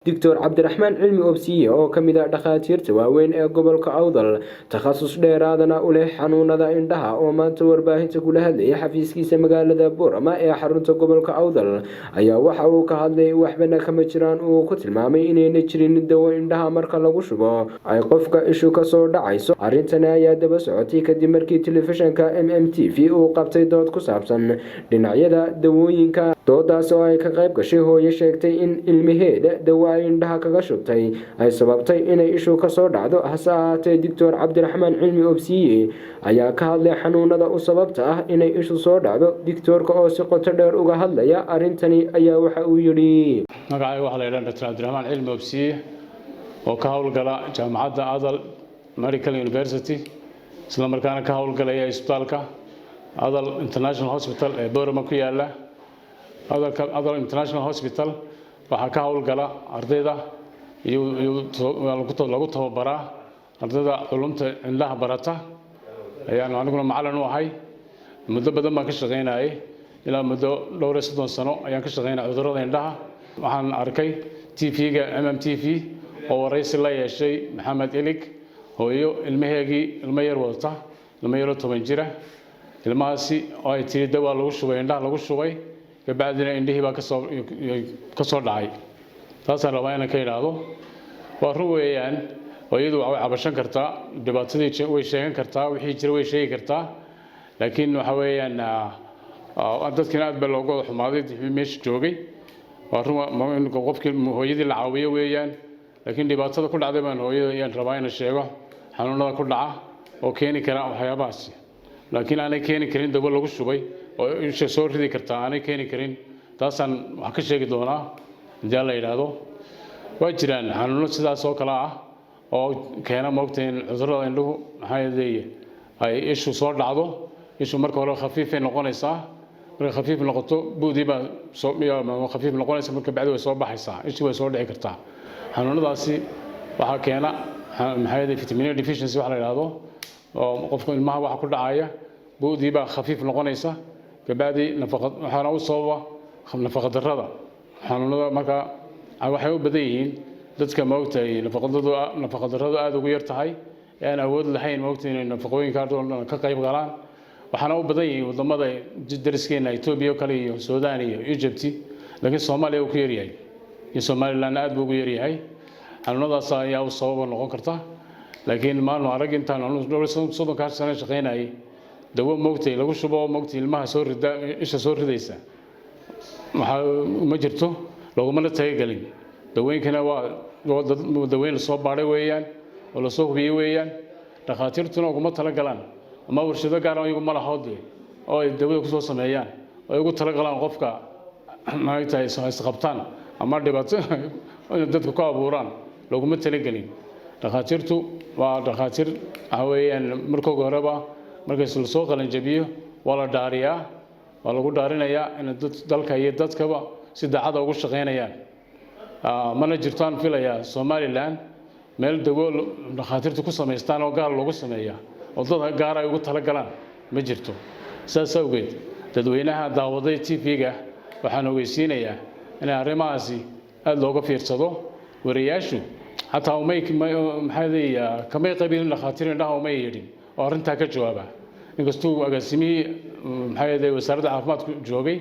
Doctor Cabdiraxmaan Cilmi Obsiye oo ka mid ah dhakhaatiirta waaweyn ee gobolka Awdal, takhasus dheeraadana u leh xanuunada indhaha, oo maanta warbaahinta kula hadlayay xafiiskiisa magaalada Boorama ee xarunta gobolka Awdal, ayaa waxa uu ka hadlay waxbana kama jiraan uu ku tilmaamay inayna jirin dawo indhaha marka lagu shubo ay qofka ishu kasoo dhacayso. Arrintani ayaa daba socotay kadib markii telefishinka MMTV uu qabtay dood ku saabsan dhinacyada dawooyinka, doodaas oo ay ka qayb gashay hooyo sheegtay in ilmaheeda dawo ay indhaha kaga shubtay ay sababtay inay ishu kasoo dhacdo. Hase ahaatee, Doctor Cabdiraxmaan Cilmi Obsiye ayaa ka hadlay xanuunada u sababta ah inay ishu soo dhacdo. Doctoorka oo si qoto dheer uga hadlaya arrintani ayaa waxa uu yidhi: Magacayga waxaa la yidhaha Dr. Cabdiraxmaan Cilmi Obsiye oo ka howlgala jaamacadda Adal Medical University, isla markaana ka howlgalaya isbitaalka Adal International Hospital ee Boorama ku yaala. Adal International Hospital waxaa ka howlgala ardayda iyo lagu tababaraa ardayda culumta indhaha barata ayaanu aniguna macallin u ahay. Muddo badan baan ka shaqaynayay, ilaa muddo dhowr iyo 30 sano ayaan ka shaqaynaya cudurrada indhaha. Waxaan arkay TV-ga MMTV oo waraysi la yeeshay Maxamed Ilig, hooyo ilmaheegii, ilmo yar wadata, ilmo yaroo 10 jira. Ilmahaasi oo ay tiri dawaa lagu shubay, indhaha lagu shubay, kabacdina indhihii baa kasoo dhacay. Taasaan rabaa inaan ka idhaahdo. Waa run weeyaan, hooyadu way cabashan kartaa, dhibaatadii way sheegan kartaa, wixii jira way sheegi kartaa, laakiin waxa weeyaan dadkina aad baa looga wada xumaaday meesha joogay. Waa run, qofkii hooyadii la caawiyo weeyaan, laakiin dhibaatada ku dhacday baan hooyada ayaan rabaa inaan sheego. Xanuunada ku dhaca oo keeni kara waxyaabahaasi, laakiin aanay keeni karin dawo lagu shubay oo isha soo ridi kartaa aanay keeni karin, taasaan wax ka sheegi doonaa haddii la yidhaahdo. Waa jiraan xanuuno sidaas oo kale ah oo keena, moogta, in cudurrada indhuhu, maxaa yeelay, ay ishu soo dhacdo. Ishu marka hore khafiifay noqonaysaa. Markay khafiif noqoto, buudii baa soo khafiif noqonaysa, marka bacdi way soo baxaysaa, ishii way soo dhici kartaa. Xanuunadaasi waxaa keena, maxaa yeelay, vitamin A deficiency waxa la yidhaahdo, oo qofka ilmaha waxa ku dhacaya buudii baa khafiif noqonaysa kabacdi. Nafaqa waxaana u sababa nafaqa darrada. Xanuunada marka waxay u badan yihiin dadka, maogtahay, nafaqadadu nafaqa darradu aada ugu yar tahay ee aan awood lahayn, maogtahay, inay nafaqooyinka dhan ka qayb galaan. Waxaana u badan yihiin wadamada dariskeena, Etoobiya oo kale iyo Suudaan iyo Egypt, laakiin Soomaaliya uu ku yaryahay iyo Somaliland aad buu ugu yaryahay. Xanuunadaas ayaa u sababa noqon karta, laakiin maanu arag intaan anu dhowr 30-kaas sano shaqaynayay dawo, moogtay, lagu shubo, moogtay, ilmaha soo rida, isha soo ridaysa. Waxaa ma jirto, loogumana talagelin. Dawooyinkana waa daweyn lasoo baadhay weeyaan oo lasoo hubiyey weeyaan. Dhakhaatiirtuna uguma talagalaan, ama warshado gaara iyagu ma lahood oo ay dawada kusoo sameeyaan oo ay ugu talagalaan qofka, maagtahay, isqabtaan ama dhibaato inay dadka ku abuuraan looguma talagelin. Dhakhaatiirtu waa dhakhaatiir, waxa weeyaan, markooga horeba markaas lasoo qalanjabiyo waa la dhaariyaa, waa lagu dhaarinayaa inay dalka iyo dadkaba si daacada ugu shaqaynayaan. Mana jirto, aan filayaa, Somaliland meel dawo dhakhaatiirtu ku samaystaan oo gaar loogu sameeya oo dad gaar ay ugu talagalaan ma jirto. Saas awgeed, dadweynaha daawaday TV-ga waxaan ogeysiinayaa in arrimahaasi aada looga fiirsado. Wariyaashu xataa umay, maxaa, kamay qabiilin dhakhaatiir indhaha, umay yeedhin oo arrintaa ka jawaaba, inkastuu agaasimihii, maxaa, wasaaradda caafimaadku joogay,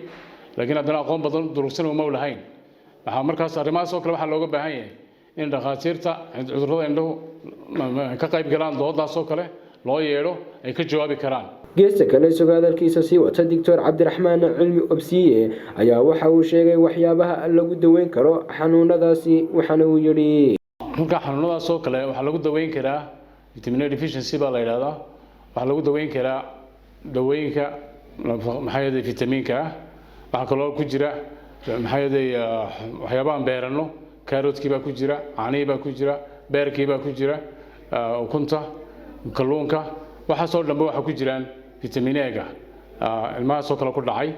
laakiin haddana aqoon badan durugsan uma lahayn. Waxaa markaas arrimahaas oo kale waxaa looga baahan yahay in dhakhaatiirta cudurrada indhuhu ka qayb galaan doodaas oo kale, loo yeedho, ay ka jawaabi karaan. Geesta kale, isagoo hadalkiisa sii wata, Doctor Cabdiraxmaan Cilmi Obsiye ayaa waxa uu sheegay waxyaabaha lagu daweyn karo xanuunadaasi, waxaana uu yidhi: Marka xanuunadaas oo kale waxaa lagu daweyn karaa, vitamin A deficiency baa la yidhahdaa, waxaa lagu daweyn karaa dawooyinka, maxaa yeelay, vitamiinka ah. Waxaa kaloo ku jira, maxaa yeelay, waxyaabahan beerano, kaaroodkii baa ku jira, caanihii baa ku jira, beerkii baa ku jira, ukunta, kalluunka, waxaasoo dhanba waxaa ku jiraan vitamin A-ga ilmahaasoo kale ku dhacay.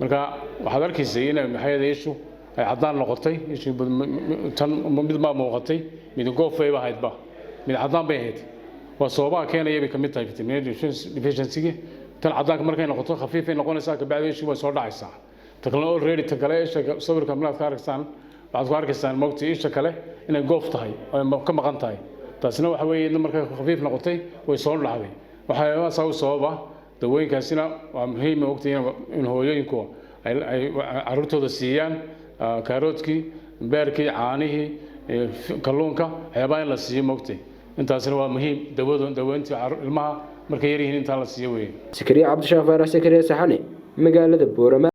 Marka waxaad arkaysay in, maxaa yeelay, ishu ay caddaan noqotay. Ishu tan mid maa muuqatay, mid goof bayba ahaydba, mid caddaan bay ahayd. Waa sababaha keenaya bay ka mid tahay vitamin A deficiency. Tan caddaanka markay noqoto khafiifay noqonaysaa, kabacdi ishu way soo dhacaysaa. Ta kalena already, ta kale isha sawirka markaad ka aragtaan. Waxaad ku arkaysaan, mogtay, isha kale inay goof tahay oo ka maqan tahay. Taasina waxa weeye markay khafiif noqotay way soo dhacday. Waxyaabahaasa u sababa. Dawooyinkaasina waa muhiim, mogtay, in hooyooyinku ay caruurtooda siiyaan kaaroodkii, beerkii, caanihii, kalluunka, waxyaabaha in la siiyo, mogtay. Intaasina waa muhiim. Dawadu, daweyntii ilmaha markay yar yihiin intaa la siiyo weeye. Sakariya Cabdishaakh Faarax, Sakariya Saxane, magaalada Boorama.